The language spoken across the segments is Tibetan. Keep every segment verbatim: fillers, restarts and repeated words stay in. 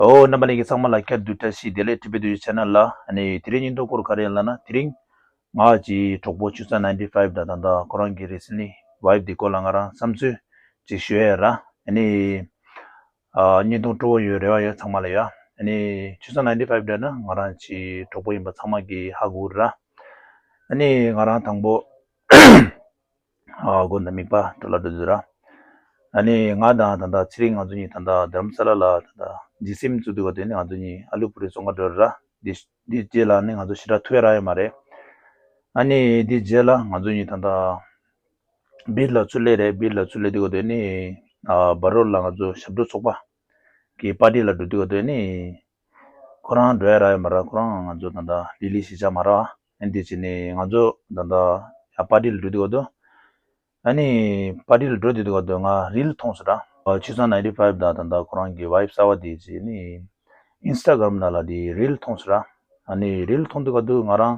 ཨོ། རྣམ་པ་ལྷན་རྒྱས་ཚང་མ་ལ་བསྐྱར་དུ་བཀྲ་ཤིས་བདེ་ལེགས། ཊི་བི་ཌི་ཆེ་ནལ་ལ། ཨ་ནི་དེ་རིང་སྙིང་སྟོབས་སྐོར་ག་རེ་ལབ་ན། དེ་རིང་ང་གི་གྲོགས་པོ་ཆུ་ཚང་ninety five དང་ད་ལྟ་ཁོ་རང་གི་རི་སེན་ལི་ཝའིཕ་དེ་སྐོར་ལ་ང་རང་བསམ་ཚུལ་ཅིག་ཞུ་ཡ་ར། ཨ་ནི་ཨ་བརྙན་ཐུང་སྤྲོ་བོ་ཡོད་རེ་བ་ཡོད་ཚང་མ་ལ་ཡ། ཨ་ནི་ཆུ་ཚང་ninety five འདྲ་ན་ང་རང་གི་གྲོགས་པོ་ཡིན་པ་ཚང་མ་གི་ཧ་གོ་ར། ཨ་ནི་ང་རང་དང་པོ་ཨ་མགོ་ནས་མིག་པ་འགྲོ་ལ་འགྲོ་དུས་ར། ཨ་ནི་ང་དང་ད་ལྟ་ཚེ་རིང་ང་ཚོ་གཉིས་ད་ལྟ་རྡ་རམ་ས་ལ་ལ་ད་ལྟ་ཇི་སིམ་བཙུགས་དུས་ག་དུས་ནི་ང་ཚོ་གཉིས་ཨ་ལུ་པུ་རི་བཙོང་ག་འགྲོ་ར། འདི་འདི་རྗེས་ལ་ནི་ང་ཚོ་ཞེ་དྲག་ཐུག་ཡ་རག་ཡོད་མ་རེད། ཨ་ནི་འདི་རྗེས་ལ་ང་ཚོ་གཉིས་ད་ལྟ་བིར་ལ་ཚུར་སླེབས་རེད། བིར་ལ་ཚུར་སླེབས་དུས་ག་དུས་ནི་ཨ་བ་རོ་ལ་ང་ཚོ་ཞབས་བྲོ་ཚོགས་པ་གི་པར་ཊི་ལ་འགྲོ་དུས་ག་དུས་ནི། ཁོ་རང་འགྲོ་ཡ་རག་ཡོད་མ་རེད། ཁོ་རང་ང་ཚོ་ད་ལྟ་ལི་ལི་གཞིས་ཆགས་མ་རེད་པ། ཨ་ནི་དེ་བྱས་ནས་ང་ཚོ་ད་ལྟ་ཡ་པར་ཊི་ལ་འགྲོ་དུས་ག་དུས། ཨ་ནི་པར་ཊི་ལ་འགྲོ་དུས་ག་དུས་ང་རིལ་མཐོང་སོང་ར། ཆུ་ཚང་ninety five དང་ད་ལྟ་ཁོ་རང་གི་ཝའིཕ་གསར་པ་དེ་བྱས་ནི་ཨིན་སི་ཊ་གྷ་རམ་ནང་ལ་དེ་རིལ་མཐོང་སོང་ར། ཨ་ནི་རིལ་མཐོང་དུས་ག་དུས་ང་རང་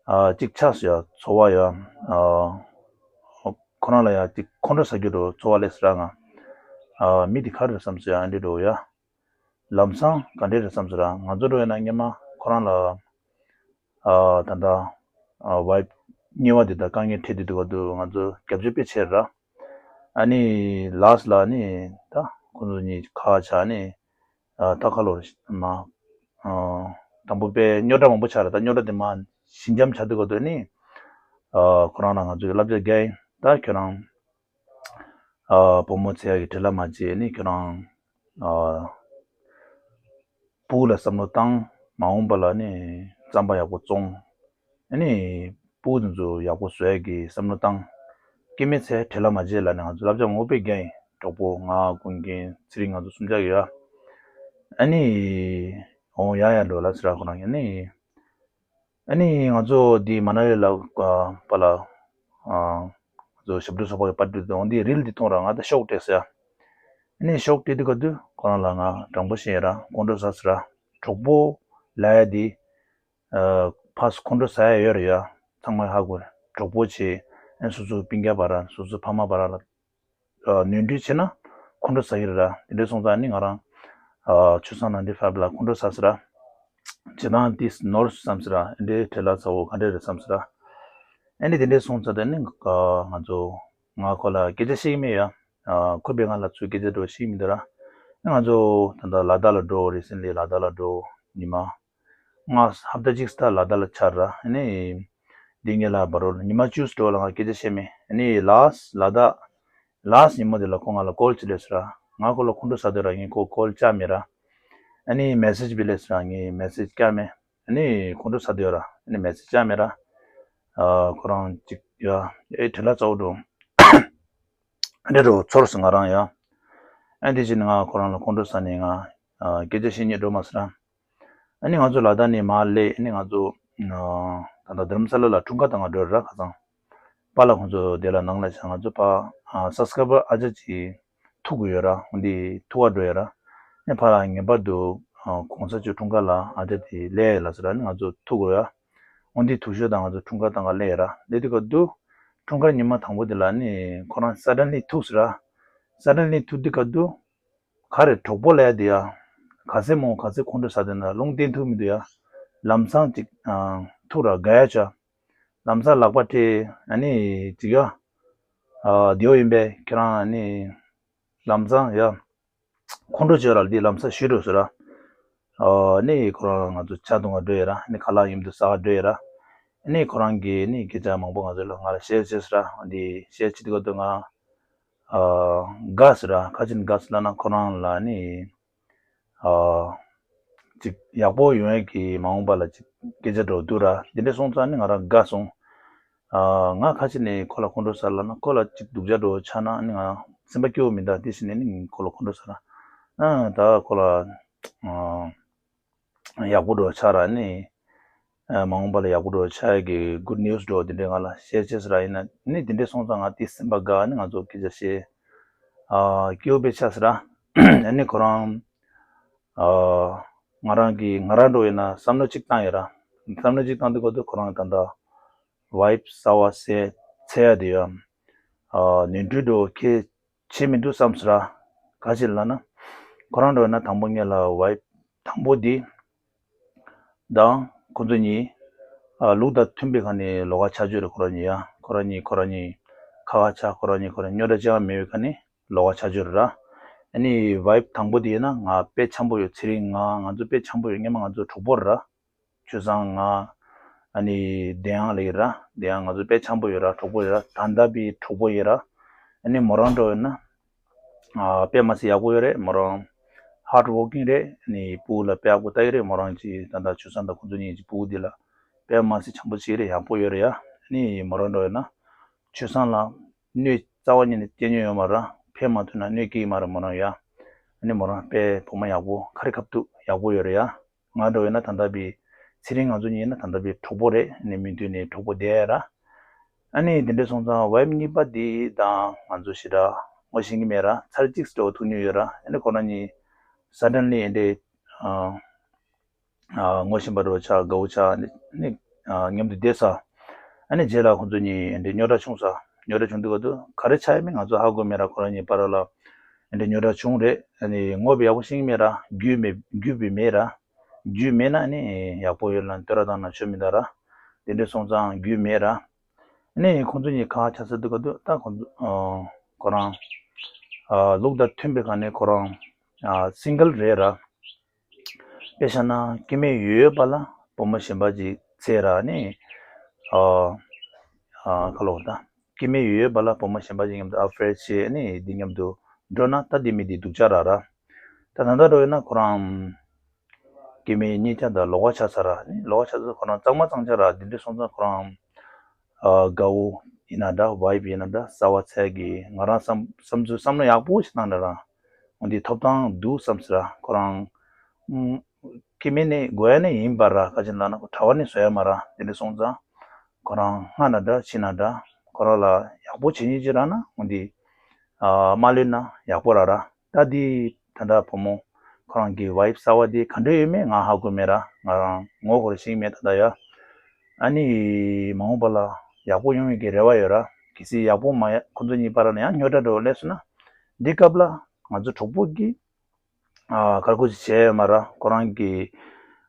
ཨ་གཅིག་ཆགས་སོང་ཡ། ཚོར་བ་ཡ། ཨ་ཁོ་རང་ལ་ཡ་གཅིག་ཁོང་ཁྲོ་ཟ་རྒྱུ་འདྲ་བོ་ཚོར་བ་སླེབས་སོང་ར། ང་ཨ་མི་དེ་ག་རེ་རེད་བསམ་སོང་ཡ། ཨ་འདྲ་འདྲ་བོ་ཡ། ལམ་སང་ག་འདྲས་རེད་བསམ་ཟེར་ར། ང་ཚོ་འགྲོ་ཡོད་ན་སྔོན་མ་ཁོ་རང་ལ་ཨ་ད་ལྟ་ཨ་ཝའིཕ་གཉིས་པ་དེ་དང་དཀའ་ངལ་འཕྲད་དུས་དུས་ག་དུས་ང་ཚོ་རྒྱབ་སྐྱོར་དཔེ་ཆེ་ར། ཨ་ནི་ལཱསི་ལ་ནི་ད་ཁོ་ཚོ་གཉིས་ཁ་ཆགས་ནི་ཨ་ད་ཁ་ལོ་མ་ཨ་དང་པོ་དཔེ་རྙོག་དྲ་མང་པོ་ཆགས་ར། ད་རྙོག་དྲ་དེ་མ་ཞི་འཇམ་ཆགས་དུས་ག་དུས་ནི་ཨ་ཁོ་རང་ལ་ང་ཚོས་བསླབ་བྱ་རྒྱག་ཡིན། ད་ཁྱོད་རང་ཨ་བུ་མོ་འཚོལ་ཡག་གི་བྲེལ་བ་མ་བྱེད། ནི་ཁྱོད་རང་ཨ་ཕྲུ་གུ་ལ་བསམ་བློ་བཏང་། མ་འོངས་པ་ལ་ནི་རྩམ་པ་ཡག་པོ་བཙོང་། ཨ་ནི་ཕྲུ་གུ་དེ་ཚོ་ཡག་པོ་བཟོ་ཡག་གི་བསམ་བློ་བཏང་། སྐྱེ་དམན་ཚོས་བྲེལ་བ་མ་བྱེད་ལབ་ནས་ང་ཚོ་བསླབ་བྱ་མང་པོ་དཔེ་རྒྱག་ཡིན། གྲོགས་པོ་ང་ཀུན་མཁྱེན་ཚེ་རིང་ང་ཚོ་གསུམ་ཆ་གི་ཡ། ཨ་ནི་འོང་ཡ་ཡ་འགྲོ་ལ་ཟེར་ར་ཁོ་རང་གིས་ནི། ཨ་ནི་ང་ཚོ་འདི་མ་ན་ལི་ལ་ཨ་པ་ལ་ཨ་ང་ཚོ་ཞབས་བྲོ་ཚོགས་པ་གི་པར་ཊི་དེ་འོང་དུས་རིལ་འདི་མཐོང་ར། ང་ད་ཤོག་སྤྲད་ཟེར་ཡ། ཨ་ནི་ཤོག་སྤྲད་དུས་ག་དུས་ཁོ་རང་ལ་ང་དྲང་པོ་བཤད་ཡ་ར། ཁོང་ཁྲོ་ཟ་ཟེར་ར། གྲོགས་པོ་ལབ་ཡ་འདི་ཨ་ཕར་ཁོང་ཁྲོ་ཟ་ཡ་ཡོད་རེད་ཡ། ཚང་མས་ཧ་གོ་རེད། གྲོགས་པོ་བྱས་ཨ་སོ་སོའི་སྤུན་ཀྱག་བར་ར་སོ་སོའི་ཕ་མ་བར་ར་ལ་ཨ་ནོར་འཁྲུལ་བྱས་ན་ཁོང་ཁྲོ་ཟ་གི་རེད་ར། དེ་འདྲ་སོང་ཙང་ནི་ང་རང་ཨ་ཆུ་ཚང་ninety five ལ་ཁོང་ཁྲོ་ཟ་ཟེར་ར། བྱེད་སྟངས་དེ་ནོར་བསམ་ཟེར་ར། འདི་བྲེལ་བ་ཚ་བོ་ག་འདྲ་རེད་བསམ་ཟེར་ར། ཨ་ནི་དེ་འདྲ་སོང་ཙང་དེ་ནི་ཨ་ང་ཚོ་ང་ཁོ་ལ་སྐད་ཆ་བཤད་ཀྱི་མེད་ཡ། ཨ་ཁོས་དཔེ་ང་ལ་ཚུར་སྐད་ཆ་འདྲ་བོ་བཤད་ཀྱི་མི་འདུག་ར། ཨ་ང་ཚོ་ད་ལྟ་ལ་དྭགས་ལ་འགྲོ། རི་སེན་ལི་ལ་དྭགས་ལ་འགྲོ་ཉི་མ། ང་ཧབ་ཏ་གཅིག་སྟ་ལ་དྭགས་ལ་ཆགས་ར། ཨ་ནི་འདི་ངེད་ལ་བར་རོ་ཉི་མ་བཅུ་ཙམ་འགྲོ་ལ་ང་སྐད་ཆ་བཤད་མེད། ཨ་ནི་ལཱསི་ལ་དྭགས་ལཱསི་ཉིན་མོ་དེ་ལ་ཁོ་ང་ལ་ཀོལ་ཅིག་སླེབས་སོང་ར། ང་ཁོ་ལ་ཁོང་ཁྲོ་ཟ་སྡོད་ར། ངས་ཁོ་ཀོལ་བཅར་མེད་ར། ཨ་ནི་མེ་སེཇ་དཔེ་སླེབས་སོང་ར། ངས་མེ་སེཇ་བསྐྱར་མེད། ཨ་ནི་ཁོང་ཁྲོ་ཟ་སྡོད་ར། ཨ་ནི་མེ་སེཇ་བཅར་མེད་ར། ཨ་ཁོ་རང་ཅིག་ཡ་ཨེ་བྲེལ་བ་ཚ་བོ་འགྲོ། ཨ་འདྲ་འགྲོ་ཚོར་སོང་ང་རང་ཡ། ཨ་དེ་བྱས་ནས་ང་ཁོ་རང་ལ་ཁོང་ཁྲོ་ཟ་ནས་ང་ཨ་སྐད་ཆ་བཤད་སྙིང་འདོད་མ་སོང་ར། ཨ་ནི་ང་ཚོ་ལ་དྭགས་ནས་མར་སླེབས། ཨ་ནི་ང་ཚོ་ཨ་ད་ལྟ་རྡ་རམ་ས་ལ་ལ་འཁྲུངས་སྐར་གཏོང་ག་འགྲོ་ར། ཁ་སང་པཱ་ལགས་ཁོང་ཚོ་དེ་ལ་ནང་ལ་བཞག་ང་ཚོ་ཕར་ཨ་སབ་སི་ཀ་རའི་བར་ཨ་ཅག་ཅིག་ཐུག་གི་ཡོད་ར། འོ་འདི་ཐུག་ག་འགྲོ་ཡོད་ར། ཨ་ནི་ཕར་ལ་ངེས་པར་དུ་ཨ་གོང་ས་མཆོག་འཁྲུངས་སྐར་ལ་ཨ་ཅག་དེ་སླེབས་ཡ་ལ་ཟེར་ར། ཨ་ནི་ང་ཚོ་ཐུག་གི་ཡོད་ར། འོ་འདི་ཐུག་ཤོག་དང་ང་ཚོ་འཁྲུངས་སྐར་གཏོང་ག་སླེབས་ཡ་ར། སླེབས་དུས་སྐབས་དུ་འཁྲུངས་སྐར་ཉི་མ་དང་པོ་དེ་ལ་ནི་ཁོ་རང་སཱ་ཌན་ལི་ཐུག་ཟེར་ར། སཱ་ཌན་ལི་ཐུག་དུས་སྐབས་དུ། ག་རེ་གྲོགས་པོ་ལབ་ཡ་དེ་ཡ། ག་ཚད་མོ་ག་ཚད་ཁོང་ཁྲོ་ཟ་དེ་ན་ལུང་བསྟན་ཐུབ་མི་འདུག་ཡ། ལམ་སང་ཅིག་ཨ་ཐུག་ར་དགའ་ཡ་ཆ། ལམ་སང་ལག་པ་སྤྲད། ཨ་ནི་ཅིག་ཡ། ཨ་དེའོ་ཡིན་པས་ཁྱེད་རང་ཨ་ནི་ལམ་སང་ཡ། ཁོང་ཁྲོ་བྱོས་ར། འདི་ལམ་སང་བཞུད་འགྲོ་ཟེར་ར། ཨ་ནི་ཁོ་རང་ང་ཚོ་ཇ་འཐུང་ག་འགྲོ་ཡ་ར། ཨ་ནི་ཁ་ལག་ཡིན་འདུག་ཟ་ག་འགྲོ་ཡ་ར། ཨ་ནི་ཁོ་རང་གིས་ནི་སྐད་ཆ་མང་པོ་ང་ཚོ་ལ་ང་ལ་བཤད་བྱས་ཟེར་ར། འདི་བཤད་བྱེད་དུས་སྐབས་དུ་ང་ཨ་དགའ་ཟེར་ར། ག་ཅི་ནས་དགའ་ཟེར་ལབ་ན་ཁོ་རང་ལ་ནི་ཨ་ཅིག་ཡག་པོ་ཡོང་ཡས་ཀྱི་མ་འོངས་པ་ལ་ཅིག་སྐད་ཆ་འདྲ་བོ་འདུག་ར། དེ་འདྲ་སོང་ཙང་ནི་ང་རང་དགའ་སོང་། ཨ་ང་ག་ཅི་ནས་ཁོ་ལ་ཁོང་ཁྲོ་ཟ་ལབ་ན་ཁོ་ལ་ཅིག་སྡུག་ཅག་འདྲ་བོ་ཆགས་ན་ནི་ང་སེམས་པ་སྐྱོ་བོ་མི་འདུག་དེ་བཞིན་ནི་ཁོ་ལ་ཁོང་ཁྲོ་ཟ་ར། ཨ་ད་ཁོ་ལ་ཨ་ཡག་པོ་འདྲ་བོ་ཆགས་ར་ནི། ཨ་མ་འོངས་པ་ལ་ཡག་པོ་འདྲ་བོ་ཆགས་ཡ་གི་གུཌ་ནིའུ་སི་འདྲ་བོ་དེ་འདྲས་ང་ལ་བཤད་བྱས་ཟེར་ར། ཡིན་ན་ནི་དེ་འདྲས་སོང་ཙང་ང་དེ་སེམས་པ་དགའ་ནི་ང་ཚོ་སྐད་ཆ་བཤད། ཨ་སྐྱིད་པོ་དཔེ་ཆགས་ཟེར་ར། ཨ་ནི་ཁོ་རང་ཨ་ང་རང་གི་ང་རང་འདྲ་བོ་ཡིན་ན་བསམ་བློ་གཅིག་བཏང་ཡོད་ར། བསམ་བློ་གཅིག་བཏང་དུས་སྐབས་དུ་ཁོ་རང་ད་ལྟ་ཝའིཕ་གསར་པ་བཙལ་བཙལ་ཡ་དེ་ཡ། ཨ་ནོར་འཁྲུལ་འདྲ་བོ་ཁྱེད་བྱེད་མི་འདུག་བསམ་ཟེར་ར། ག་ཅི་ལབ་ན། ཁོ་རང་འདྲ་ཡོད་ན་དང་པོ་ངེད་ལ་ཝའི་བི་དང་པོ་འདི་དང་ཁོ་ཚོ་གཉིས་ཨ་ལུགས་དང་མཐུན་པའི་ཁ་ནས་ལོགས་ཀ་ཆགས་ཀྱི་ཡོད་རེད། ཁོ་རང་གཉིས་ཡ་ཁོ་རང་གཉིས་ཁོ་རང་གཉིས་ཁ་ཁ་ཆགས། ཁོ་རང་གཉིས་ཁོ་རང་རྙོག་དྲ་ཅང་མེད་པའི་ཁ་ནས་ལོགས་ཀ་ཆགས་ཀྱི་ཡོད་རེད་ར། ཨ་ནི་ཝའི་བི་དང་པོ་འདི་ཡིན་ན་ང་དཔེ་འཆམ་པོ་ཡོད། ཚེ་རིང་ང་ང་ཚོ་དཔེ་འཆམ་པོ་ཡོད། སྔོན་མ་ང་ཚོ་གྲོགས་པོ་རེད་ར། ཆོས་བཟང་ང་། ཨ་ནི་བདེ་དབྱངས་ལགས་ཡིན་ར། བདེ་དབྱངས་ང་ཚོ་དཔེ་འཆམ་པོ་ཡོད་ར། གྲོགས་པོ་ཡོད་ར། ད་ལྟ་བའི་གྲོགས་པོ་ཡིན་ར། ཨ་ནི་མོ་རང་འདྲ་ཡོད་ན། ཨ་དཔེ་མ་སྲིད་ཡག་པོ་ཡོད་རེད། མོ་རང་ཧར་ཌི་ཝོར་ཀིང་རེད། ཨ་ནི་ཕྲུ་གུ་ལ་དཔེ་ཡག་པོ་ལྟ་ཡི་རེད། མོ་རང་གི་ད་ལྟ་ཆོས་བཟང་དང་ཁོང་ཚོ་གཉིས་ཀྱི་ཕྲུ་གུ་འདི་ལ་དཔེ་མ་སྲིད་འཆམ་པོ་བྱེད་ཀྱི་རེད། ཡག་པོ་ཡོད་རེད་ཡ། ཨ་ནི་མོ་རང་འདྲ་ཡོད་ན། ཆོས་བཟང་ལ་གནོད་རྩ་བ་ཉིད་ནས་སྐྱེལ་མྱོང་ཡོད་མ་རེད། ཕན་མ་ཐོགས་ན་གནོད་སྐྱེལ་གྱི་མ་རེད་མོ་རང་ཡ། ཨ་ནི་མོ་རང་དཔེ་བུ་མོ་ཡག་པོ་ཁ་རི་ཁ་ཐུག་ཡག་པོ་ཡོད་རེད་ཡ། ང་འདྲ་ཡོད་ན་ད་ལྟ་བའི་ཚེ་རིང་ང་ཚོ་གཉིས་ཡིན་ན་ད་ལྟ་བའི་གྲོགས་པོ་རེད། ཨ་ནི་མུ་མཐུད་ནས་གྲོགས་པོ་བསྡད་ཡ་ར། ཨ་ནི་དེ་འདྲ་སོང་ཙང་ཝའི་བི་གཉིས་པ་འདི་དང་ང་ཚོ་ཞེ་དྲག་ངོ་ཤེས་ཀྱི་མེད་ར། ཚར་གཅིག་འདྲ་བོ་ཐུག་མྱོང་ཡོད་ར། ཨ་ནི་ཁོ་རང་གཉིས་སཱ་ཌན་ལི་ཨེ་འདྲ་ཨ་ཨ་ངོ་ཤེས་པ་འདྲ་བོ་ཆགས། དགའ་བོ་ཆགས། ཨ་ནི་ཨ་མཉམ་དུ་བསྡད་ས། ཨ་ནི་རྗེས་ལ་ཁོང་ཚོ་གཉིས་ཨེ་འདྲ་རྙོག་དྲ་བྱུང་ས། རྙོག་དྲ་བྱུང་དུས་ག་དུས་ག་རེ་ཆགས་ཡོད་མེད་ང་ཚོ་ཧ་གོ་མེད་ར། ཁོ་རང་གཉིས་བར་ལ་ཨེ་འདྲ་རྙོག་དྲ་བྱུང་རེད། ཨ་ནི་ངོ་བོ་ཡག་པོ་ཤེས་ཀྱི་མེད་ར། རྒྱུས་མེད་རྒྱུས་པའི་མེད་ར། རྒྱུས་མེད་ན་ཨ་ནི་ཡག་པོ་ཡོད་ལ་བསྟོད་ར་བཏང་ན་ཆོ་མི་འདུག་ར། དེ་འདྲ་སོང་ཙང་རྒྱུས་མེད་ར། ཨ་ནི་ཁོང་ཚོ་གཉིས་ཁ་ཆགས་ས་དུས་ག་དུས་ད་ཁོང་ཚོ་ཨ་ཁོ་རང་ཨ་ལུགས་དང་མཐུན་པའི་ཁ་ནས་ཁོ་རང་ཨ་སིང་གལ་རེད་ར། དཔེ་བཞག་ན་སྐྱེ་དམན་ཡོད་ཡོད་པ་ལ་བུ་མོ་གཞན་པ་ཅིག་འཚོལ་ར། ཨ་ནི་ཨ་ཨ་ཁ་ལོ་ད་སྐྱེ་དམན་ཡོད་ཡོད་པ་ལ་བུ་མོ་གཞན་པ་ཅིག་མཉམ་དུ་ཨ་ཕེར་བྱས། ཨ་ནི་འདི་མཉམ་དུ་འགྲོ་ན་ད་འདི་མི་འདི་སྡུག་ཅག་ར་ར། ད་ད་ལྟ་འགྲོ་ཡོད་ན་ཁོ་རང་སྐྱེ་དམན་གཉིས་ཆ་དང་ལོགས་ཀ་ཆགས་ཚར་ར། ཨ་ནི་ལོགས་ཀ་ཆགས་ཚར། ཁོ་རང་གཙང་མ་གཙང་ཆགས་ར། འདི་འདྲ་སོང་ཙང་ཁོ་རང་ཨ་དགའ་བོ་ཡིན་ན་འདྲ། ཝའི་བི་ཡིན་ན་འདྲ། གསར་བ་འཚོལ་གི་ང་རང་བསམ་བསམ་ཚུལ་བསམ་བློ་ཡག་པོ་ཞིག་བཏང་འདྲ་ར། འོ་འདི་ཐོབ་ཐང་འདུག་བསམ་ཟེར་ར། ཁོ་རང་ཨུམ་སྐྱེ་དམན་ནི་དགོས་ཡ་ནི་ཡིན་པ་ར། ག་ཅི་ལབ་ན་ཁོ་གྲྭ་པ་ནི་བཟོ་ཡ་མ་ར། དེ་འདྲ་སོང་ཙང་ཁོ་རང་སྔ་ན་འདྲ་ཕྱི་ན་འདྲ་ཁོ་རང་ལ་ཡག་པོ་བྱེད་ཉེན་ཅིག་རག་ན་འོ་འདི་ཨ་མ་ལུས་ན་ཡག་པོ་ར་ར། ད་འདི་ད་ལྟ་བུ་མོ་ཁོ་རང་གི་ཝའི་བི་གསར་བ་འདི་ག་འདྲ་ཡོད་མེད་ང་ཧ་གོ་མེད་ར། ང་རང་ངོ་ཧོར་ཤེས་མེད་ད་ལྟ་ཡ། ཨ་ནི་མ་འོངས་པ་ལ་ཡག་པོ་ཡོང་བའི་གི་རེ་བ་ཡོད་ར། གལ་སྲིད་ཡག་པོ་མ་ཡ་ཁོ་ཚོ་གཉིས་བར་ལ་ཡང་རྙོག་དྲ་འདྲ་བོ་སླེབས་སོང་ན་འདི་སྐབས་ལ་ང་ཚོ་གྲོགས་པོ་གི་ཨ་ཁ་ཁུ་ཅིག་བྱས་ཡོད་མ་ར། ཁོ་རང་གི་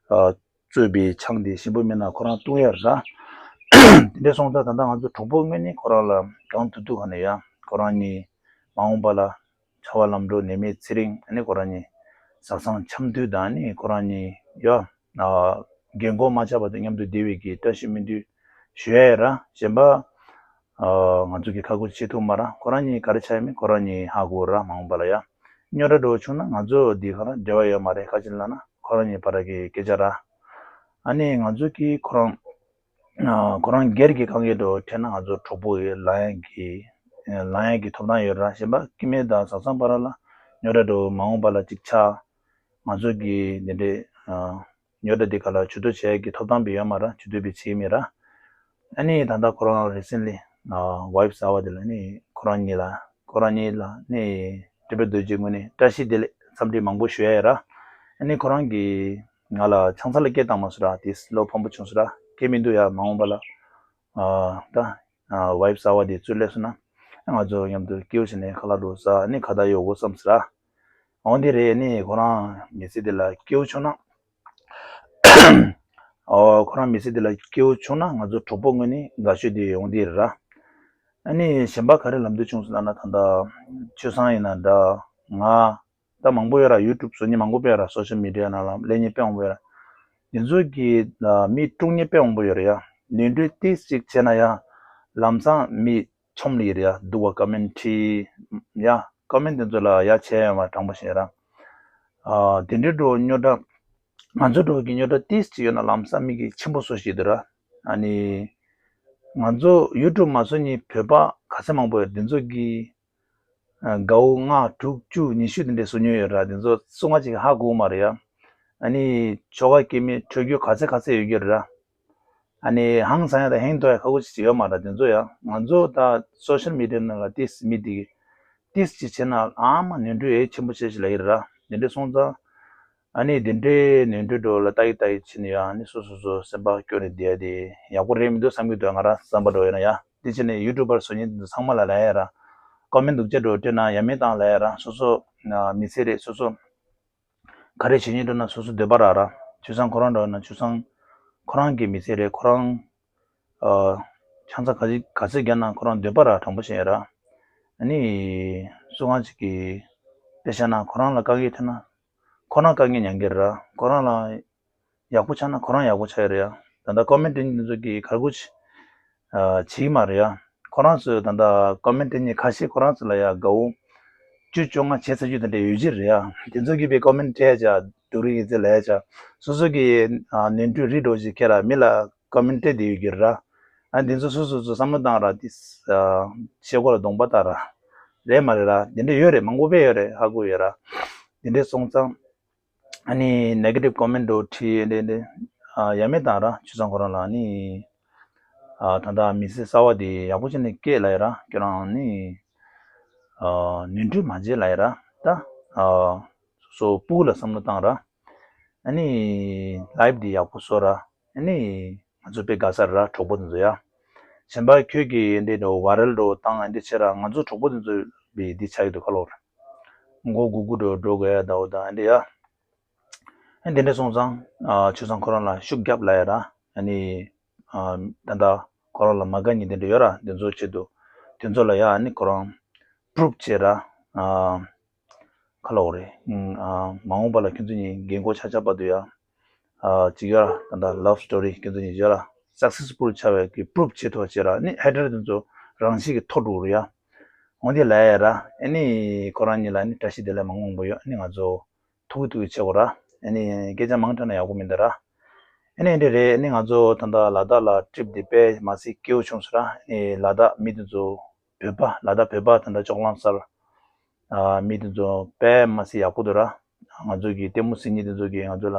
ཨ་གཙོས་པའི་ཆང་དེ་ཞིམ་པོ་མིན་ན་ཁོ་རང་བཏུང་ཡ་ར། དེ་འདྲ་སོང་ཙང་ད་ལྟ་ང་ཚོ་གྲོགས་པོ་ངོས་ནས་ཁོ་རང་ལ་གང་ཐུབ་ཐུབ་ག་ནས་ཡ་ཁོ་རང་གཉིས་མ་འོངས་པ་ལ་བྱ་བ་ལམ་འགྲོ་ནད་མེད་ཚེ་རིང་ཨ་ནི་ཁོ་རང་གཉིས་བཟང་བཟང་འཆམ་དུས་དང་ཨ་ནི་ཁོ་རང་གཉིས་ཡ་ཨ་རྒན་གོག་མ་ཆགས་བར་དུ་མཉམ་དུ་བསྡད་པའི་གི་བཀྲ་ཤིས་སྨོན་འདུན་ཞུ་ཡ་ཡ་ར། གཞན་པ། ཨ་ང་ཚོ་གི་ཁ་ཁུ་བྱེད་ཐུབ་མ་ར། ཁོ་རང་གཉིས་ག་རེ་ཆགས་ཡོད་མེད་ཁོ་རང་གཉིས་ཧ་གོ་ར། མ་འོངས་པ་ལ་ཡ་རྙོག་དྲ་འདྲ་བོ་བྱུང་ན་ང་ཚོ་འདི་ག་ར་འབྲེལ་བ་ཡོད་མ་རེད། ག་ཅི་ལབ་ན་ཁོ་རང་གཉིས་བར་གི་སྐད་ཆ་ར། ཨ་ནི་ང་ཚོ་གི་ཁོ་རང་ཨ་ཁོ་རང་སྒེར་གྱི་དཀའ་ངལ་འདྲ་བོ་འཕྲད་ན་ང་ཚོ་གྲོགས་པོ་གི་ལབ་ཡ་གི་ལབ་ཡ་གི་ཐོབ་ཐང་ཡོད་ར། གཞན་པ་སྐྱེ་དམན་དང་བཟའ་ཚང་བར་ལ་རྙོག་དྲ་འདྲ་བོ་མ་འོངས་པ་ལ་ཅིག་ཆགས་ང་ཚོ་གི་འདི་འདྲའི་ཨ་རྙོག་དྲ་འདི་ག་ལ་ཇུས་གཏོགས་བྱེད་ཡ་གི་ཐོབ་ཐང་བི་ཡོད་མ་ར། ཇུས་གཏོགས་བི་བྱེད་མེད་ར། ཨ་ནི་ད་ལྟ་ཁོ་རང་རི་སེན་ལི་ཝའི་བི་གསར་བ་དེ་ལ་ནི་ཁོ་རང་གཉིས་ལ་ཁོ་རང་གཉིས་ལ་ནི་སྤྲིན་པ་རྡོ་རྗེ་ངོས་ནས་བཀྲ་ཤིས་བདེ་ལེགས་འཚམས་འདྲི་མང་པོ་ཞུ་ཡ་ཡ་ར། ཨ་ནི་ཁོ་རང་གིས་ང་ལ་ཆང་ས་ལ་སྐད་བཏང་མ་སོང་ར། དེ་བློ་ཕམ་པོ་བྱུང་སོང་ར། སྐད་མི་འདུག་ཡ། མ་འོངས་པ་ལ་ཨ་ད་ཝའི་བི་གསར་བ་དེ་ཚུར་སླེབས་སོང་ན་ང་ཚོ་མཉམ་དུ་སྐྱིད་པོ་བྱས་ནས་ཁ་ལག་འདྲ་བོ་ཟ་ནི་ཁ་བརྡ་ཡོད་དགོས་བསམ་སོང་ར། འོ་འདི་རེད། ནི་ཁོ་རང་མི་ཚེ་འདི་ལ་སྐྱིད་པོ་བྱུང་ན། ཨོ་ཁོ་རང་མི་ཚེ་འདི་ལ་སྐྱིད་པོ་བྱུང་ན་ང་ཚོ་གྲོགས་པོ་ངོས་ནས་དགའ་ཤོས་དེ་ཡོང་འདི་རེད་ར། ཨ་ནི་གཞན་པ་ག་རེ་ལབ་འདོད་བྱུང་སོང་ལབ་ན་ད་ལྟ་ཆོས་བཟང་ཡིན་ན་འདྲ། ང་ད་མང་པོ་ཡོད་ར། ཡུ་ཊུབ་བཟོ་མཁན་མང་པོ་དཔེ་ཡོད་ར། སོ་ཤལ་མི་ཌི་ཡ་ནང་ལ་སླེབས་མཁན་དཔེ་མང་པོ་ཡོད་ར། འདི་ཚོ་གི་ལ་མི་དཀྲུག་མཁན་དཔེ་མང་པོ་ཡོད་ར་ཡ། ནོར་འཁྲུལ་ཏིས་ཅིག་བྱས་ན་ཡ་ལམ་སང་མི་ཆོམ་ལི་རེད་ཡ། སྡུག་པ་ཀ་མེན་ཊི་ཡ། ཀ་མེན་ཊི་དེ་ཚོ་ལ་ཡ་བྱས་ཡོད་མ་དྲང་པོ་བཤད་ར། ཨ་དེ་འདྲའི་འགྲོ་རྙོག་དྲ་ང་ཚོ་འགྲོ་གི་རྙོག་དྲ་ཏིས་ཅིག་ཡོད་ན་ལམ་སང་མི་གིས་ཆེན་པོ་བཟོ་ཤེས་འདུག་ར། ཨ་ནི་ང་ཚོ་ཡུ་ཊུབ་མ་བཟོ་མཁན་བོད་པ་ག་ཚད་མང་པོ་ཡོད། དེ་ཚོ་གིས་ཨ་དགའ་བོ་ལྔ་དྲུག་བཅུ་ཉི་ཤུ་དེ་འདྲའི་བཟོ་མྱོང་ཡོད་ར། དེ་ཚོ་སུ་ང་ཅིག་ཧ་གོ་མ་རེད་ཡ། ཨ་ནི་ཆོལ་ཁ་སྐྱེ་དམན་ཁྲོས་རྒྱུ་ག་ཚད་ག་ཚད་ཡོད་རྒྱུ་རེད་ར། ཨ་ནི་ཧང་སང་ཡ་དང་ཧེང་ཐོག་ཡ་ཁ་ཁུ་ཅིག་ཡོད་མ་རེད། དེ་ཚོ་ཡ་ང་ཚོ་ད་སོ་ཤལ་མི་ཌི་ཡ་ནང་ལ་ཏིས་མི་དེ་གིས་ཏིས་ཅིག་བྱས་ན་ཨ་མ་ནོར་འཁྲུལ་ཨེ་ཆེན་པོ་བྱས་ཤིག་ལབ་ཀྱི་རེད་ར། དེ་འདྲ་སོང་ཙང་ཨ་ནི་དེ་འདྲའི་ནོར་འཁྲུལ་འགྲོ་ལ་ལྟ་ཡི་ལྟ་ཡི་བྱས་ནས་ཡ་ཨ་ནི་སོ་སོ་སོ་སེམས་པ་སྐྱོ་ནས་བསྡད་ཡ་དེ་ཡག་པོ་རེད་མི་འདུག་བསམ་གྱི་འདུག་ང་རང་བསམ་པ་འགྲོ་ཡོད་ན་ཡ། དེ་བྱས་ནས་ཡུ་ཊུབ་པར་བཟོ་མཁན་དེ་ཚོ་ཚང་མ་ལ་ལབ་ཡ་ར། ཀོ་མེན་ཊི་སྡུག་ཅག་འགྲོ་སྤྲད་ན་ཡ་མེད་བཏང་ལབ་ཡ་ར། སོ་སོ་མི་ཚེ་རེད། སོ་སོ་ ག་རེ་བྱེད་སྙིང་འདོད་ན་སོ་སོ་འདོད་པ་རག་ར། ཆུ་ཚང་ཁོ་རང་འདྲ་ན་ཆུ་ཚང་ཁོ་རང་གི་མི་ཚེ་རེད། ཁོ་རང་ཨ་ཆང་ས་ག་ཚོད་ག་ཚོད་བརྒྱབ་ན་ཁོ་རང་འདོད་པ་ར་དྲང་པོ་བཤད་ཡ་ར། ཨ་ནི་སུ་གང་ཅིག་གིས་དཔེ་བཞག་ན་ཁོ་རང་ལ་དཀའ་ངལ་ཐེབས་ན་ཁོ་རང་དཀའ་ངལ་མྱང་གི་ར། ཁོ་རང་ལ་ཡག་པོ་ཆགས་ན་ཁོ་རང་ཡག་པོ་ཆགས་ཡ་རེད་ཡ། ད་ལྟ་ཀོ་མེན་ཊི་འདི་ཚོ་གིས་ག་རེ་གོ་ཆི་ཨ་བྱེད་ཀྱི་མ་རེད་ཡ། ཁོ་རང་ཚོས་ད་ལྟ་ཀོ་མེན་ཊི་འདི་ཁ་ཤས་ཁོ་རང་ཚོ་ལ་ཡ་དགའ་བོ་བཅུ་བཅོ་ལྔ་བྱས་ཚར་རྒྱུ་དེ་འདྲ་ཡོད་ཀྱི་རེད་ཡ། དེ་ཚོ་གིས་པའི་ཀོ་མེན་ཊི་བྲིས་ཡ་ཆ་སྡུག་རུས་ཡིན་ཚེ་ལ་ཡ་ཆ་སོ་སོ་གི་ཨ་ནོར་འཁྲུལ་རིགས་འགྲོ་ཞིག་ཁྱེད་ར་མི་ལ་ཀོ་མེན་ཊི་བྲིས་བསྡད་ཡོད་ཀྱི་རེད་ར། ཨ་འདི་ཚོ་སོ་སོ་ཚོ་བསམ་བློ་བཏང་ར་དེ་ཨ་ཤེལ་སྒོ་ལ་གདོང་པ་བལྟ་ར། རེད་མ་རེད་ར། དེ་འདྲ་ཡོད་རེད། མང་པོ་དཔེ་ཡོད་རེད། ཧ་གོ་ཡོད་ར། དེ་འདྲ་སོང་ཙང་ཨ་ནི་ནེ་གེ་ཊིབ་ཀོ་མེན་ཊི་འགྲོ་བྲིས་འདི་འདི་ཨ་ཡ་མེད་བཏང་ར། ཆུ་ཚང་ཁོ་རང་ལ་ཨ་ནི་ཨ་ད་ལྟ་མི་ཚེ་གསར་བ་འདི་ཡག་པོ་བྱས་ནས་སྐྱེལ་ལབ་ཡ་ར། ཁྱོད་རང་ནི་ཨ་ནོར་འཁྲུལ་མ་བྱེད་ལབ་ཡ་ར། ད་ཨ་སོ་སོ་སྤུ་གུ་ལ་བསམ་བློ་བཏང་ར། ཨ་ནི་ལའིབ་འདི་ཡག་པོ་བཟོ་ར། ཨ་ནི་ང་ཚོ་དཔེ་དགའ་ས་ར་གྲོགས་པོ་དེ་ཚོ་ཡ། གཞན་པ་ཁྱོད་ཀྱིས་འདི་འདྲ་ཝའི་རལ་འགྲོ་བཏང་ཨ་འདི་བྱེད་ར། ང་ཚོ་གྲོགས་པོ་དེ་ཚོ་བི་འདི་ཆགས་ཀྱི་འདུག་ཁ་ལོར། མགོ་སྒུར་སྒུར་འགྲོ་འགྲོ་དགོས་ཡ་ད་འོ་ད་ཨ་འདི་ཡ། ཨ་འདི་འདྲ་སོང་ཙང་ཨ་ཆུ་ཚང་ཁོ་རང་ལ་ཤུགས་རྒྱབ་ལབ་ཡ་ར། ཨ་ནི་ཨ་ད་ལྟ་ཁོ་རང་ལ་མ་དགའ་མཁན་འདི་འདྲ་ཡོད་ར། འདི་ཚོ་ཆེད་དུ་དེ་ཚོ་ལ་ཡ་ཨ་ནི་ཁོ་རང་པུ་རུབ་བྱེད་ར། ཨ་ཁ་ལོ་རེད། ཨ་མ་འོངས་པ་ལ་ཁྱོད་ཚོ་གཉིས་རྒན་གོག་ཆགས་ཆགས་བར་དུ་ཡ། ཨ་ཅིག་ཡོད་ར། ད་ལྟ་ལབ་སི་ཊོ་རི་ཁྱོད་ཚོ་གཉིས་ཡོད་ར། སག་སེ་སི་ཕུལ་ཆགས་པའི་གི་པུ་རུབ་བྱེད་ཐུབ་པ་བྱེད་ར། ཨ་ནི་ཧེ་ཊར་དེ་ཚོ་རང་ཤི་གི་ཐོ་འགྲོ་རུ་ཡ། འོ་འདི་ལབ་ཡ་ར། ཨ་ནི་ཁོ་རང་གཉིས་ལ་ཨ་ནི་བཀྲ་ཤིས་བདེ་ལེགས་མང་མང་པོ་ཡོད། ཨ་ནི་ང་ཚོ་ཐུག་གི་ཐུག་གི་བྱེད་དགོས་ར། ཨ་ནི་སྐད་ཆ་མང་དྲགས་ན་ཡག་པོ་མི་འདུག་ར། ཨ་ནི་འདི་རེད། ཨ་ནི་ང་ཚོ་ད་ལྟ་ལ་དྭགས་ལ་ཊི་རིབ་འདི་དཔེ་མ་སྲིད་སྐྱིད་པོ་བྱུང་སོང་ར། ཨ་ནི་ལ་དྭགས་མི་དེ་ཚོ་བོད་པ་ལ་དྭགས་བོད་པ་ད་ལྟ་ལྕོག་ལང་སར་ཨ་མི་དེ་ཚོ་དཔེ་མ་སྲིད་ཡག་པོ་འདུག་ར། ང་ཚོ་གི་ལྟད་མོ་གཟིགས་མཁན་དེ་ཚོ་གིས་ང་ཚོ་ལ་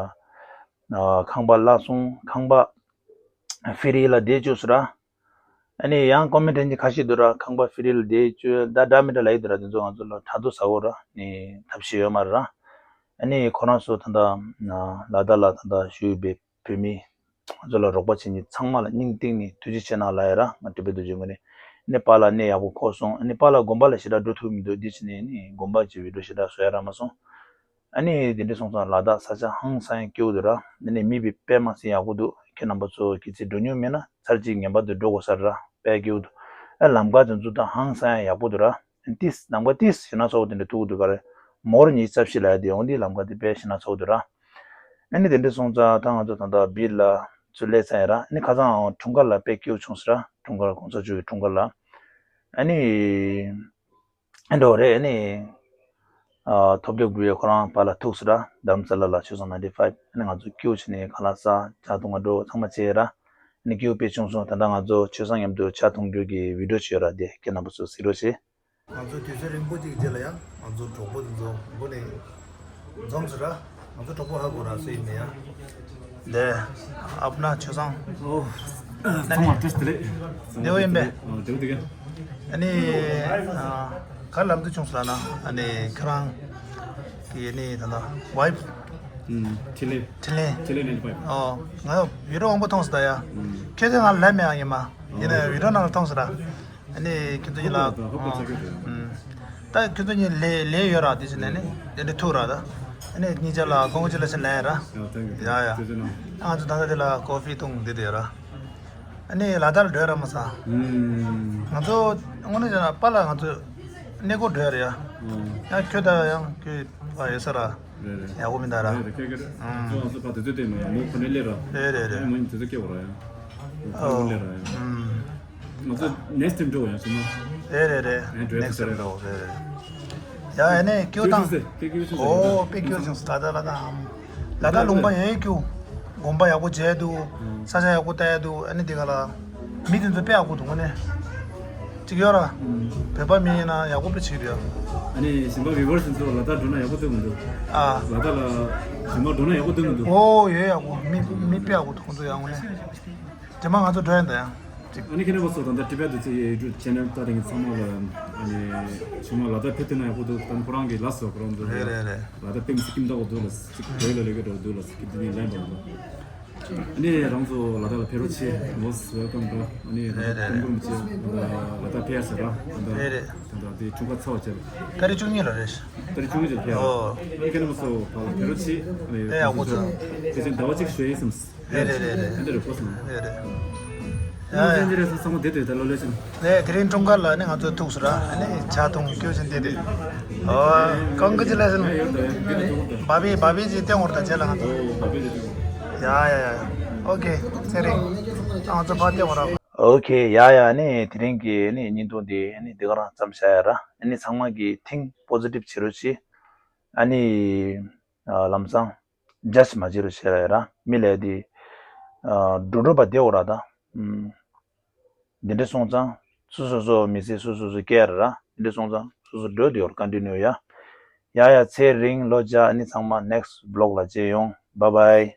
ཨ་ཁང་པ་བརླག་སོང་། ཁང་པ་ཕི་རི་ལ་བསྡད་བཅུག་སོང་ར། ཨ་ནི་ཡང་ཀོ་མེན་ཊི་འདི་ཁ་ཤས་འདུག་ར། ཁང་པ་ཕི་རི་ལ་བསྡད་བཅུག་ད་འདྲ་མི་འདྲ་ལབ་ཀྱི་འདུག་ར། དེ་ཚོ་ང་ཚོ་ལ་ཕྲག་དོག་ཟ་གོ་ར། ནི་ཐབས་ཤེས་ཡོད་མ་རེད་ར། ཨ་ནི་ཁོ་རང་ཚོ་ད་ལྟ་ལ་དྭགས་ལ་ད་ལྟ་བཞུགས་པའི་བོད་མི་ང་ཚོ་ལ་རོགས་པ་བྱེད་མཁན་ཚང་མ་ལ་སྙིང་གཏིང་ནས་ཐུགས་རྗེ་ཆེ་གནང་ལབ་ཡ་ར། ང་ཊི་རི་བི་ཊི་རྡོ་རྗེ་ངོས་ནས། ཨ་ནི་པཱ་ལགས་གནས་ཡག་པོ་འཁོར་སོང་། ཨ་ནི་པཱ་ལགས་དགོན་པ་ལ་ཞེ་དྲག་འགྲོ་ཐུབ་མི་འདུག་འདི་བྱས་ནས་ཨ་ནི་དགོན་པ་གྱི་བི་ཌིའོ་ཞེ་དྲག་བཟོ་ཡ་རག་མ་སོང་། ཨ་ནི་དེ་འདྲ་སོང་ཙང་ལ་དྭགས་ས་ཆ་ཧང་སང་ཡ་སྐྱིད་པོ་འདུག་ར། ཨ་ནི་མི་བི་དཔེ་མ་སྲིད་ཡག་པོ་འདུག་ཁྱེད་རྣམ་པ་ཚོ་གི་ཚེ་འགྲོ་མྱོང་མེད་ན་ཚར་གཅིག་ངེས་པར་དུ་འགྲོ་དགོས་ས་རེད་ར། དཔེ་སྐྱིད་པོ་འདུག་ཨ་ལམ་ཁ་དེ་ཚོ་ད་ཧང་སང་ཡ་ཡག་པོ་འདུག་ར། ཏིས་ལམ་ཁ་ཏིས་ཞེ་ན་ཚ་བོ་དེ་འདྲ་ཐུག་གི་འདུག་ག་རེ། མོར་ཉི་ཤུ་རྩ་བཞི་ལ་ཡ་དེ་འོང་དེ་ལམ་ཁ་དེ་དཔེ་ཞེ་ན་ཚ་བོ་འདུག་ར། ཨ་ནི་དེ་འདྲ་སོང་ཙང་ད་ང་ཚོ་ད་ལྟ་བིར་ལ་ཚུར་སླེབས་ཚར་ཡ་ར། ཨ་ནི་ཁ་སང་འཁྲུངས་སྐར་ལ་དཔེ་སྐྱིད་པོ་བྱུང་སོང་ར། འཁྲུངས་སྐར་གོང་ས་མཆོག་གི་འཁྲུངས་སྐར་ལ། ཨ་ནི་ཨེ་འགྲོ་རེད། ཨ་ནི་ཨ་ཐོབ་རྒྱལ་གུ་ཡོད་ཁོ་རང་ཕར་ལ་ཐུག་སོང་ར། རྡ་རམ་ས་ལ་ལ་ཆོས་བཟང་ནའིན་ཊི་ཕའིབ། ཨ་ནི་ང་ཚོ་སྐྱིད་པོ་བྱས་ནས་ཁ་ལག་ཟ་ཇ་འཐུང་ག་འགྲོ་ཚང་མ་བྱས་ར། ཨ་ནི་སྐྱིད་པོ་དཔེ་བྱུང་སོང་། ད་ལྟ་ང་ཚོ་ཆོས་བཟང་མཉམ་དུ་ཇ་འཐུང་རྒྱུ་གི་བི་ཌིའོ་ཅིག་ཡོད་ར། དེ་ཁྱེད་རྣམ་པ་ཚོ་གཟིགས་རོགས་བྱེད། ང་ཚོ་དུས་ཚོད་རིང་པོ་ཅིག་རྗེས་ལ་ཡང་ང་ཚོ་གྲོགས་པོ་དེ་ཚོ་མགོ་ནས་འཛོམས་སོང་ར། ང་ཚོ་གྲོགས་པོ་ཧ་གོ་ར་སུ་ཡིན་ནས་ཡང་། ལེ། ཨབ་ན་ཆོས་བཟང་། ཨོ། ཚང་མ་བཀྲ་ཤིས་བདེ་ལེགས། བདེ་པོ་ཡིན་པས། ཨ་བདེ་པོ་འདུག་གས། ཨ་ནི་ཨ་ག་ལབ་འདོད་བྱུང་སོང་ལབ་ན། ཨ་ནི་ཁྱོད་རང་གི་ཨ་ནི་ད་ལྟ་ཝའིཕ། ཨུམ། འཕྲིན་ལས། འཕྲིན་ལས། འཕྲིན་ལས་ནས་པ། ཨོ། ང་ཡང་བི་ཌིའོ་མང་པོ་མཐོང་སོང་ད་ཡ། ཨུམ། ཁྱོད་ཚོས་ང་ལབ་མེད་ཨ་ཡིན་མ། ཡིན་ནའི་བི་ཌིའོ་ནང་ལ་མཐོང་སོང་ར། ཨ་ནི་ཁྱོད་ཚོ་གཉིས་ལ། ཧོབ་ཏེ་ཆགས་ཀྱི་རེད། ཨུམ། ད་ཁྱོད་ཚོ་གཉིས་ལས་ལས་ཡོད་ར། དེ་ཕྱིན་ནས་ནི་དེ་འདྲ་ཐུག་ར་ད། ཨ་ནི་གཉིས་ཆ་ལ་དགོང་མོ་ཅིག་ལ་ཕྱིན་ལན་ར། ཡ་ཐེང་ཡུ། ཡ་ཡ། ཁྱོད་ཚོ་ནང་། ང་ཚོ་ད་ལྟ་དེ་ལ་ཀོ་ཕི་འཐུང་བསྡད་དེ་ཡོད་ར། ཨ་ནི་ལ་དྭགས་ལ་འགྲོ་ཡ་ར་མ་ཟ། ཨུམ། ང་ཚོ་དངོས་གནས་བྱས་ན་པཱ་ལགས་ང་ཚོ་གནས་སྐོར་འགྲོ་ཡ་རེད་ཡ། ཨུམ། ཡང་ཁྱོད་ད་ཡང་ཁྱོད་ཕ་ཡོད་ས་ར། རེད་རེད། ཡག་པོ་མི་འདུག་ར། རེད་རེད། ཁྱེད་ཁྱེད་རེད། ཨུམ། ཁྱོད་ང་ཚོ་ཕ་དུས་ཚོད་དེ་མ་མོ་ཁོ་ནས་སླེབས་ར། རེད་རེད་རེད། ཨ་མོ་ཉིད་དུས་ཚོད་སྐྱེལ་བ་ར་ཡ། ཨོ། ཁོ་ནས་སླེབས་ར་ཡ། ཨུམ། ང་ཚོ་ནེག་སི་ཊེམ་འགྲོ་ཡ་ཞུ་ན། རེད་རེད་རེད། ཨེ་འགྲོ་ནེག་སི་ཊེམ་འགྲོ། རེད་རེད། ཡ་ཨ་ནི་སྐྱིད་པོ་བཏང་། ཨོ་དཔེ་སྐྱིད་པོ་བྱུང་སོང་། ད་ད་ལ་ད་ཨམ། ལ་དྭགས་ལུང་པ་ཡོད་སྐྱིད་པོ། དགོན་པ་ཡག་པོ་མཇལ་འདུག་ས་ཆ་ཡག་པོ་ལྟ་ཡ་འདུག་ཨ་ནི་འདི་ག་ལ། མི་དེ་ཚོ་དཔེ་ཡག་པོ་འདུག་ངོ་ནས། གཅིག་ཡོད་ར། བོད་པ་མི་ཡིན་ན་ཡག་པོ་དཔེ་བྱེད་ཀྱི་འདུག་ཨ་ནི་གཞན་པ་བི་ཝར་སི་ཚོ་ལ་དྭགས་འགྲོ་ན་ཡག་པོ་ཐུག་མི་འདུག་ཨ། ལ་དྭགས་ལ་གཞན་པ་འགྲོ་ན་ཡག་པོ་ཐུག་མི་འདུག་ཨོ་ཡོད་ཡག་པོ་མི་མི་དཔེ་ཡག་པོ་འདུག་ཁོང་ཚོ་ཡང་ངོ་ནས། རྗེས་མ་ང་ཚོ་འགྲོ་ཡ་འདི་ཡང་། ཅིག་ཨ་ནི་ཁྱེད་རྣམ་པ་ཚོ་ད་ལྟ་ཊི་བེཊ་དུ་ཚོ་ཡའི་ཡུ་ཊུབ་ཆེ་ནལ་ལྟ་དེ་ཚང་མ་ལ་ཨ་ནི་ཆུང་མ་ལ་དྭགས་ཕེབས་ཐུབ་ན་ཡག་པོ་འདུག་ད་ཁོ་རང་གི་ལགས་སོ་ཁོ་རང་འདུག་རེད་རེད་རེད། ལ་དྭགས་པེམ་སི་ཀིམ་ད་གོ་འདུག་ལ་ཅིག་བོད་ལ་ལས་ཀ་འགྲོ་འདུག་ལ་ཅིག་འདི་ནི་ལན་པ་འདུག་ཨ་ནི་རང་ཚོ་ལ་དྭགས་ལ་ཕེབས་རོགས་བྱེད། Most welcome འགྲོ། ཨ་ནི་རེད་རེད་ཀྲུང་གོར་མི་བྱེད་ལ་དྭགས་ཕེབས་ཡ་ཟེར་ར། ད་ལྟ་རེད་རེད། ད་ལྟ་དེ་འཁྲུངས་སྐར་ཚར་བ་བྱས། ཏ་རིག་བཅུ་གཉིས་ལ་རེད། ཏ་རིག་བཅུ་གཉིས་ལ་ཕེབས་ཡ། ཨོ། ཁྱེད་རྣམ་ཚོ་ཕར་ལ་ཕེབས་རོགས་བྱེད། ཨ་ནི་དེ་ཡག་པོ་ཚོ། དེ་བཞིན་ཟླ་བ་གཅིག་ཞུ་ཡིན་བསམ། རེད་རེད་རེད་རེད། ཨ་འདི་རེད་པོ་སོང་། རེད་རེད། ཡ་ཡ། ཨ་འདི་རེད་སོང་ཚང་མ་བསྡད་དུས་ད་ལོ་ལོས་ཕྱིན། ནས་དེ་རིང་འཁྲུངས་སྐར་ལ་ནི་ང་ཚོ་ཐུག་སོང་ར། ཨ་ནི་ཇ་འཐུང་སྐྱོ་ཆེན་དེ་རེད། ཨོ། Congratulations། ཡ་ཡོད་ད་ཡ་འདི་རེད་འདུག་ད། བ་བི་བ་བི་ཅིག་བསྟན་འོར་ད་རྗེས་ལ་ང་ཚོ། ཨོ་བ་བི་རེད་འདུག། ཡ་ཡ་ཡ་ཡ། ཨོ་ཁེ། ཚེ་རིང་། ང་ཚོ་ཕར་བསྟན་འོར་ར། ཨོ་ཁེ། ཡ་ཡ། ཨ་ནི་དེ་རིང་གི་ཨ་ནི་བརྙན་ཐུང་འདི་ཨ་ནི་འདི་ག་རང་མཚམས་བཞག་ཡ་ར། ཨ་ནི་ཚང་མ་གི་think positive བྱེད་རོགས་བྱེད། ཨ་ནི་ཨ་ལམ་སང་judge མ་བྱེད་རོགས་བྱེད་ར་ཡ་ར། མི་ལས་དེ་ཨ་འགྲོ་འགྲོ་པ་བསྡད་འོ་ར་ད། ཨམ། འདི་འདྲ་སོང་ཙང་སོ་སོ་སོ་མི་ཚེ་སོ་སོ་སོ་སྐྱེལ་ར། འདི་འདྲ་སོང་ཙང་སོ་སོ་འགྲོ་དེ་ཡོར་continue ཡ། ཡ་ཡ། ཚེ་རིང་ལོ་བརྒྱ། ཨ་ནི་ཚང་མ་next vlog ལ་མཇལ་ཡོང་། Bye bye།